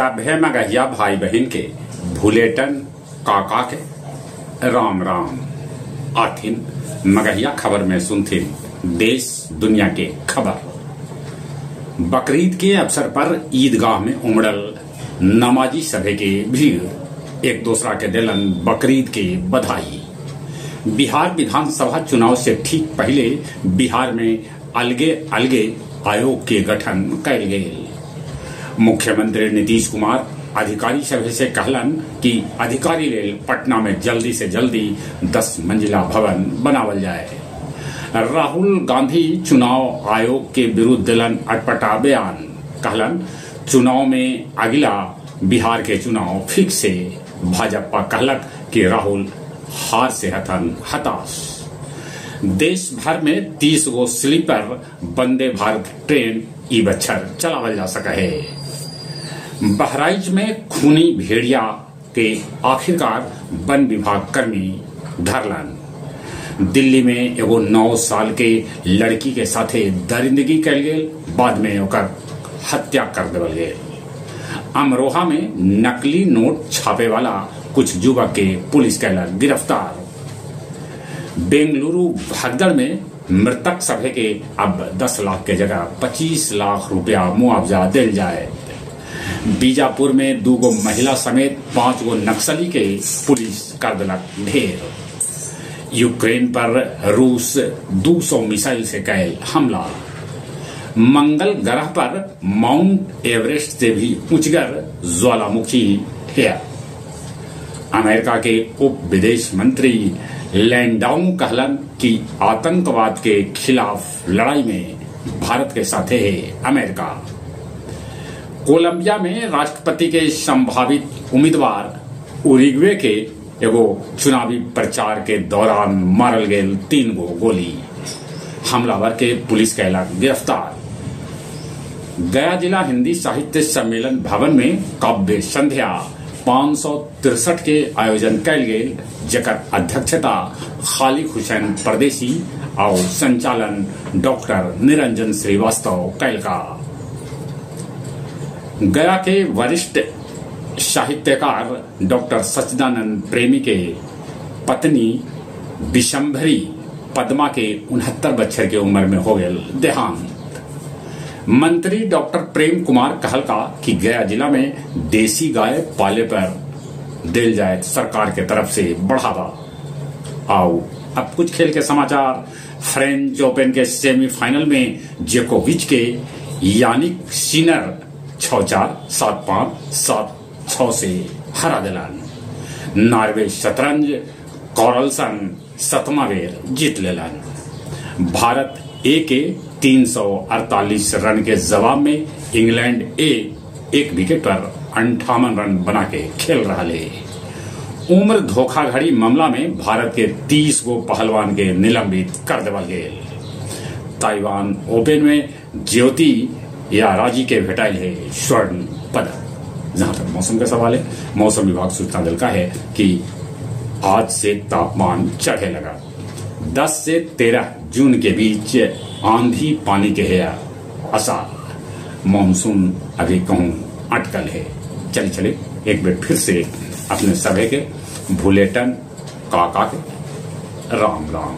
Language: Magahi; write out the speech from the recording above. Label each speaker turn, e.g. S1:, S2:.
S1: सभे मगहिया भाई बहन के भुलेटन काका के राम राम। आथिन मगहिया खबर में सुनथिन देश दुनिया के खबर। बकरीद के अवसर पर ईदगाह में उमड़ल नमाजी सभे के भीड़, एक दूसरा के दिलन बकरीद के बधाई। बिहार विधानसभा चुनाव से ठीक पहले बिहार में अलगे अलगे आयोग के गठन कैल गेल। मुख्यमंत्री नीतीश कुमार अधिकारी सभा से कहलन कि अधिकारी लेल पटना में जल्दी से जल्दी 10 मंजिला भवन बनावल जाए। राहुल गांधी चुनाव आयोग के विरुद्ध दिलन अटपटा बयान, कहलन चुनाव में अगला बिहार के चुनाव फिक्स है। भाजपा कहलक कि राहुल हार से हथन हताश। देश भर में 30 गो स्लीपर वंदे भारत ट्रेन ई बच्छर चलावल जा सका है। बहराइच में खूनी भेड़िया के आखिरकार वन विभाग कर्मी धरलन। दिल्ली में एगो 9 साल के लड़की के साथे दरिंदगी कैल गेल, बाद में ओकर हत्या कर देवल गेल। अमरोहा में नकली नोट छापे वाला कुछ युवक के पुलिस कैलक गिरफ्तार। बेंगलुरु भगदड़ में मृतक सभे के अब 10 लाख के जगह 25 लाख रुपया मुआवजा दिल जाए। बीजापुर में 2 गो महिला समेत 5 गो नक्सली के पुलिस कर दिलक ढेर। यूक्रेन पर रूस 200 मिसाइल से कैल हमला। मंगल ग्रह पर माउंट एवरेस्ट से भी ऊंचगर ज्वालामुखी है। अमेरिका के उप विदेश मंत्री लैंडाउ कहलन कि आतंकवाद के खिलाफ लड़ाई में भारत के साथ है अमेरिका। कोलंबिया में राष्ट्रपति के संभावित उम्मीदवार उरिग्वे के एगो चुनावी प्रचार के दौरान मारल गेल 3 गो गोली। हमलावर के पुलिस कैलक गिरफ्तार। गया जिला हिंदी साहित्य सम्मेलन भवन में काव्य संध्या 563 के आयोजन कैल गेल, जकर अध्यक्षता खालिक हुसैन परदेसी और संचालन डॉक्टर निरंजन श्रीवास्तव कैलका। गया के वरिष्ठ साहित्यकार डॉक्टर सच्चिदानंद प्रेमी के पत्नी विशंभरी पद्मा के 69 बच्चर के उम्र में हो गए देहांत। मंत्री डॉक्टर प्रेम कुमार कहलका कि गया जिला में देसी गाय पाले पर दिल जाए सरकार के तरफ से बढ़ावा। आओ अब कुछ खेल के समाचार। फ्रेंच ओपन के सेमीफाइनल में जोकोविच के यानिक सिनर 6-4 7-5 7-6 से हरा दिलन। नॉर्वे शतरंज कॉर्लसन 7वां बेर जीत लेलन। भारत ए के 348 रन के जवाब में इंग्लैंड ए 1 विकेट पर 58 रन बना के खेल रहा है। उम्र धोखाधड़ी मामला में भारत के 30 गो पहलवान के निलंबित कर देवल गेल। ताइवान ओपन में ज्योति या राजी के भेटाइल है स्वर्ण पदक। जहां तक मौसम का सवाल है, मौसम विभाग सूचना दिलका है कि आज से तापमान चढ़े लगा। 10 से 13 जून के बीच आंधी पानी के है आसार। मानसून अभी कहूं अटकल है। चले चले एक बार फिर से अपने सभे के भुलेटन काका के राम राम।